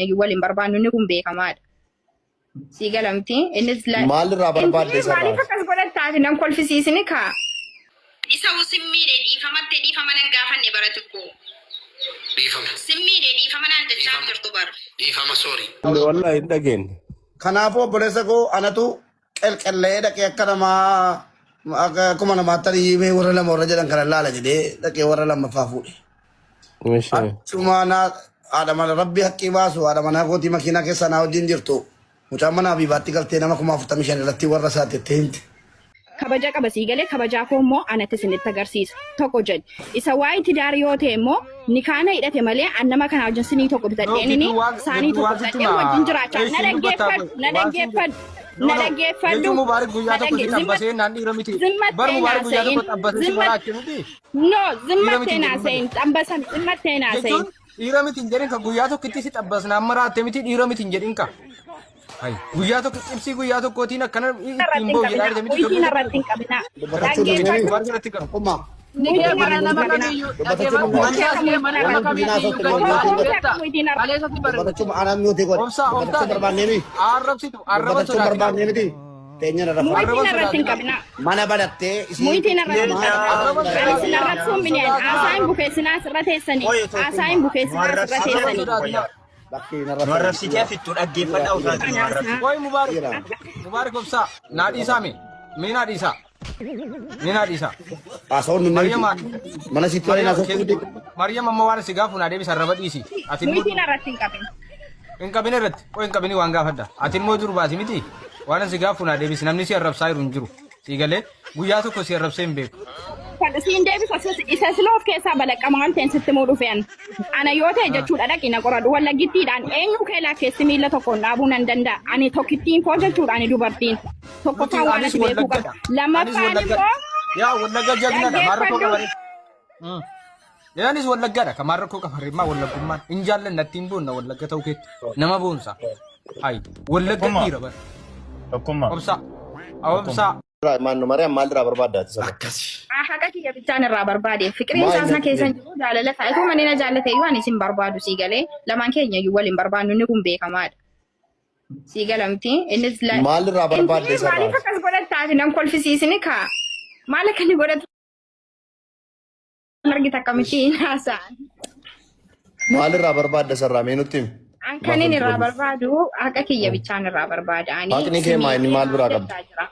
iyyuu wal hin barbaannu inni kun beekamaadha. Sii galamti innis Maalirraa barbaadde Intinni maaliif isarraa? akkas godhattaati nan kolfisiisini kaa. Isa sin miidhe dhiifamatte dhiifama nan gaafanne bara xiqqoo. Dhiifama. Sin miidhe dhiifama naan jechaa Dhiifama. jirtu bara. Dhiifama sorry. Wallahi hin dhageenye. Kanaafuu obboleessa koo anatu qelqellee dhaqee akka namaa akkuma namaatti ari'ee warra lama warra jedhan kana laala jedhee dhaqee warra lammaffaa fuudhe. Meeshaa. Achuma naa haadha mana rabbi haqqii baasu haadha manaa kootii makiinaa keessa naa wajjin jirtu mucaan mana Habiibaatti galtee nama 45,000 irratti warra isaatti itti himte. Kabaja qaba sii galee kabajaa koo immoo anatti isinitti agarsiisa. Tokko jedhi. Isa waa'ee tidaar yoo ta'e immoo nikaana hidhate malee an nama kanaa wajjin sinii tokko No, bitadheen inni gidduu waan saanii gidduu tokko waan sitti bitadhee wajjin hima. jiraachaa. Na Eessi dubbattaa dhaggeeffadhu, kun na waan siin dhaggeeffadhu, No na no. dhaggeeffadhu, Jechuun Mubaarik na guyyaa tokko si dhagge zimmat xabbasee naan dhiira miti. Bar zimmattee Mubaarik guyyaa naasa'in tokko xabbasee si zimmat maraache miti. no Dhiira zimmattee miti hin jedhin malee. naasa'in xambasame zimmattee naasa'in. Jechuun dhiira miti hin jedhin ka guyyaa tokkitti si xabbasnaan maraatte miti dhiira miti hin jedhin ka. Hay guyyaa tokko cimsii guyyaa tokkootiin akkana Irratti ittiin hin boo'u jedhaa qabinaa. jirte miti Wiitiin garuu irratti hin qabinaa. Dubbatachuu Dhaggeeffadhu. dandeenye Mubaarik irratti garu. Tokkummaa. Wiitiin Nigee mana irratti hin nama qabinaa. kamiyyuu Dubbatachuu dhaggeeffadhu. dandeenye. Manni asii mana nama Anaan kamiyyuu haasofte gadi moo baasee yookiin godhe. beekta. Wiitiin irratti Kaleessatti bare. Dubbatachuu anaan mute godhe. Obsaa Dubbatachuu obsaa barbaannee miti. arrabsitu arraba Dubbatachuu sodaatinaa. barbaannee miti. Teenya irra Arraba Muwitiin irratti hin sodaatinaa. qabinaa. Mana banattee isii Muwitiin irratti hin mana qabinaa. Arraba Ani sodaatinaa. sin arrabsuun Arraba mineen haasaa hin sodaatinaa. bukeessinaa asirra teessanii. Haasaa hin Nu bukeessinaa asirra Arraba teessanii. sodaatinaa. Bakkee narra Nu arrabsitee fittu dhaggeeffadhaa ofirraa nu arrabsite. Qoy Mubaarik Dhiira. Mubaarik obsaa naa dhiisaa mee mee naa dhiisaa mee naa dhiisaa. Haasawwan nu Maryam miti. Mana sitti waliin Maryam haasoftu miti. Maryam amma waan si gaafu naa deebisa arraba dhiisi. Ati immoo Muwitiin irratti hin qabin. hin qabin irratti qoy hin qabini waan gaafadha. Ati immoo durbaati miti waan si gaafu naa deebisi namni si arrabsaa jiru hin jiru. Sii galee guyyaa tokko si arrabsee hin beeku. Kan siin deebisu isa siloo of keessaa balaqqama waan ta'een sitti muu dhufeen. Ana yoo ta'e jechuudha dhaqi na qoradhu wallagittiidhaan eenyu kee lakkeessi miila tokkoon dhaabuu nan danda'a. Ani tokkittiin koo jechuudha ani dubartiin. Nuti Tokkoffaan waan anis ati beekuu qabdu. wallaggadha. Anis Lammaffaan wallaggadha. immoo Yaa wallagga jagnadha maal rakkoo dhaggeeffadhu. qabare. Anis wallaggadha kan maal rakkoo qabare maa wallaggummaan hin jaallanne ittiin boonna wallagga ta'uu keetti nama boonsa. Hayi wallagga Tokkummaa. dhiira bara. Tokkummaa. Obsaa. Obsaa. Maannu Mariyaam maalirraa barbaaddaati saba? Akkasi. Haqa kiyya bichaan irraa barbaade. Fiqiriin Maal isaas na natti keessa hin jiru jaalala isaa. Itoo manni na jaallate iyyuu ani isin barbaadu sii galee lamaan keenya iyyuu wal hin barbaannu inni kun beekamaadha. Sii galamti. Innis Maalirraa barbaadde Intinni maaliif isarraa? akkas godhattaati nan kolfisiisini kaa. Maal akka inni godhatu argita akkamitti hin haasa'an. Maalirraa barbaadda isarraa mee nutti himi? An kan inni irraa barbaadu haqa kiyya bichaan irraa barbaada. Ani Haqni kee maa inni maal biraa qabda? jechaa jira.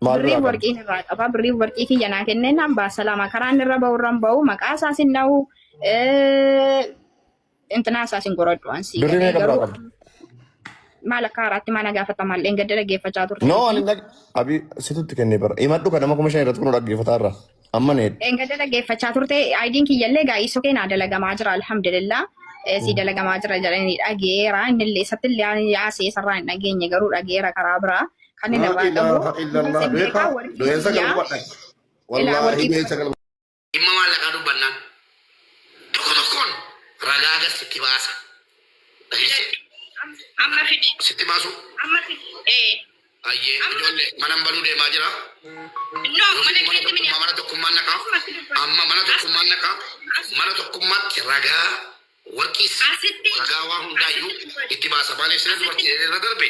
Maal Birrii biraa qabda? warqiin irraa qaba. Birrii warqii kiyya naa kenneen naan baasa lama. Karaan irra bahu irra hin bahu. Maqaa isaas hin dhahu. Intinaa isaas hin goradhu. An sii Birrii galee meeqa biraa garuu qabda? maal akka haaraatti mana gaafatama illee gadda dhaggeeffachaa turte. No, ani dhag... Abi situtti kennee bara. Himadhu kan nama 5,000 irratti kun dhaggeeffataa irra. Amma ne. Gadda dhaggeeffachaa turte. Ayidiin kiyyallee gaa'isoo keenaa dalagamaa jira alhamdulillah. Si dalagamaa jira jedhanii dhageera. Innillee isattillee yaasee isarraa hin dhageenye garuu dhageera karaa biraa. Kan inni Laa irraa qabu. ilaaha illallah. Isin Beekaa beekaa warqii du'eensa kiyyaa. galma Ilaa Wallaahi warqii du'eensa galma. Dhimma maallaqaa dubbannaan tokko tokkoon ragaa gas sitti baasa. Dhageessee? Amma fidi. Sitti baasu? Amma fidi. Ee. Ayyee ijoollee mana banuu deemaa jira. No, mana Yookiin mana keetti mini. tokkummaa mana tokkummaan naqaa. Amma mana tokkummaan naqaa. Mana tokkummaatti ragaa warqiis Asitti. ragaa waa hundaayyuu itti baasa. Maaliif sila dubartii irra darbe?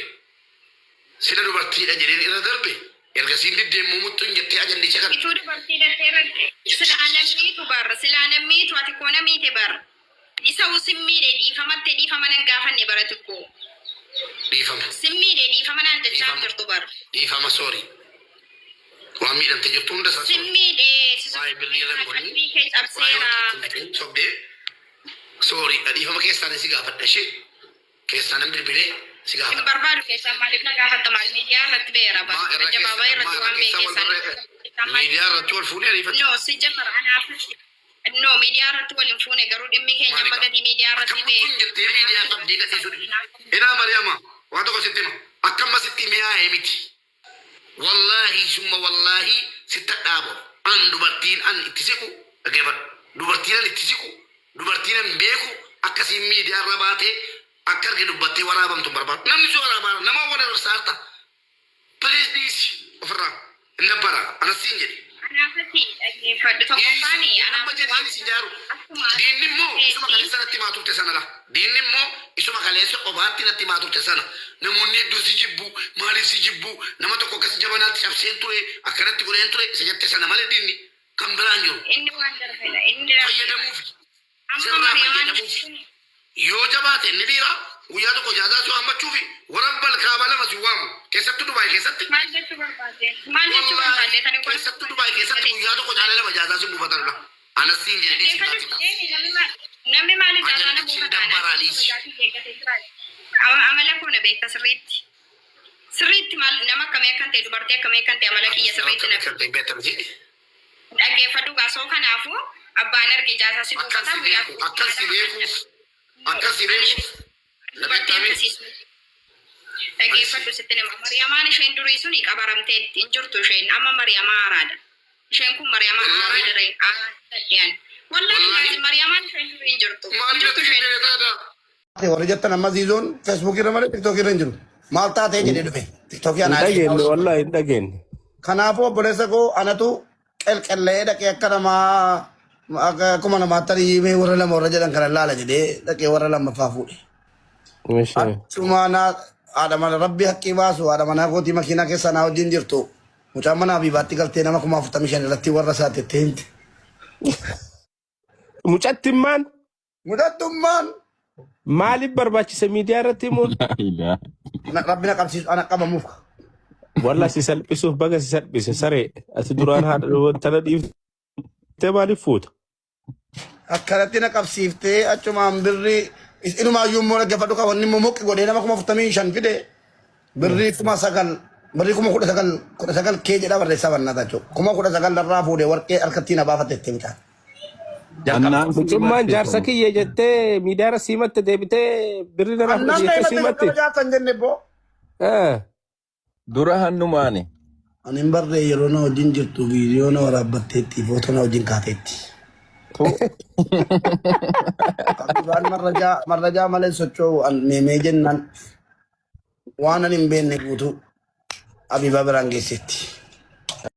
Sila dubartiidha jedheen irra darbe. Ergasiin diddeemmuu muxxuun jettee ajandicha kana. Ituu dubartii dattee irratti silaa nammiitu bar silaa nammiitu ati koo namiite bar isa sin miidhe dhiifamatte dhiifama nan gaafanne bara xiqqoo Dhiifama. sin miidhe dhiifama naan jechaa Dhiifama. jirtu bar Dhiifama sorry. Waan miidhamte jirtu hunda isaa sin sorry. miidhe si Waa'ee birrii irra hin godhin. qalbii kee Waa'ee cabseera warqii hin sobdee. Sorry dhiifama keessaan si gaafadha ishee. Keessaa nan bilbilee si Hin gaafadha. barbaadu keessaan maaliif na gaafatta maal miidiyaa irratti beera bar Maa irra keessa addabaabaayii maa irratti irra waan keessa wal beekeessan barree miidiyaa irratti wal fuunee ariifatti. No, si jamara anaaf no miidiyaa irratti wal hin fuune garuu dhimmi keenya Maali amma qaba? gatii miidiyaa Akkam irratti bee muxxuun jettee miidiyaa qabdee gadhiisuu dide. Ilaa Mariyaama waan tokko sitti hima. Akkamma sitti mi'aaye miti. Wallaahi summa wallaahi sitta dhaabo. An dubartiin an itti siqu dhaggeeffadhu. Dubartiin an itti siqu dubartiin an beeku akkasiin miidiyaa irra baatee akka arge dubbattee waraabamtu hin barbaadu. Namni si waraabaa nama wal arrabsaa jirta. Please dhiisi ofirraa. Hin dabbara. Anas siin jedhe. Anaafati dhaggeeffadhu tokkoffaani Amma anaaf jedhi waan si jaaru. akkuma Diinni immoo isuma kaleessa natti himaa turte sana la. Diinni immoo isuma kaleessa qofaatti natti himaa turte sana. Namoonni hedduu si jibbu, maaliif si jibbu, nama tokko akkas jabanaatti cabseen ture, akkanatti godheen ture, isa jette sana malee diinni kan biraan jiru. Inni waan darbedha. Inni darbedha. Fayyadamuuf, Amma sirraa Mariyamaan fayyadamuuf. sun Yoo jabaate inni dhiira guyyaa tokko jaazaa si waammachuufi warra balkaaba lama si waamu. Keessattuu Dubaay keessatti. Maal jechuu barbaadde? Maal jechuu barbaadde? Tani kun Keessattuu Dubaay keessatti guyyaa tokko caalee lama jaazaa si buufatanidha. Anas siin jedhe dhiisii Dhaggeeffadhu taatita. deemi namni maal namni maal ijaazaa na Ajandichi buufata dabbaraaniis. Amala koo na beekta sirriitti. Sirriitti maal nama akkamii akkan ta'e dubartii akkamii akkan ta'e amala kiyya sirriitti na dhaggeeffadhu gaasoo kanaafuu abbaan arge ijaasaa si Akkan buufata si guyyaa beeku, akkan si beekuuf, akkan si beekuuf. Na dubartii beektaa akkasii sun dhaggeeffadhu sitti nama Mariyamaan isheen durii suni qabaramteetti hin jirtu isheen amma Mariyamaa haaraadha. Isheen kun Mariyamaa Wallaahi. haaraa daree haaraadha. Wallaahi Wallaahi. laazim Mariyamaan isheen durii hin jirtu. Maal Hin jirtu natti isheen. fidee taata? Warri jettan amma ziizoon feesbuukii irra malee tiktookii irra hin jiru. Maal taatee jedhee dhufe. Tiktookii Hin anaa dhageenye wallahi hin dhageenye. Kanaafuu obboleessa koo anatu qelqellee dhaqee akka namaa akkuma namaatti ari'ee warra lama warra jedhan kana laala jedhee dhaqee warra lammaffaa fuudhe. Meeshaa. Achuma naa haadha mana rabbi haqqii baasu haadha manaa kootii makiinaa keessa naa wajjin jirtu mucaan mana Habiibaatti galtee nama 45,000 irratti warra isaatti itti himte. Mucattimmaan Mucattummaan maaliif barbaachise miidiyaa irratti himuun? Rabbi na qabsiisu ana qabamuuf. Walla si salphisuuf baga si salphise saree. Ati duraan haadha tana dhiiftee maaliif fuuta? Akkanatti na qabsiiftee achumaan birrii inumaayyuu immoo dhaggeeffadhu qaba inni immoo moqqi godhee nama 45,000 fide birrii 9,000 birrii 19,000 19 kee jedha barreessaa bannaa jechuudha. 19,000 irraa fuudhee warqee harkatti na baafate itti mucaan. Annaan si Mucummaan himatte jaarsa sun. kiyya jettee miidiyaa irra siimatte deebitee birrii narraa fudhate Annaan na jettee himatte siimatte. jalqaba jaarsa hin jenne boo. Dura hannumaani. Ani hin barree yeroo na wajjin jirtu viidiyoo na waraabbatteetti footoo na wajjin kaateetti. Tu. Duraan marrajaa marrajaa malee socho'u an meemee jennaan waan ani hin beekne guutuu Abiibaa biraan geesseetti.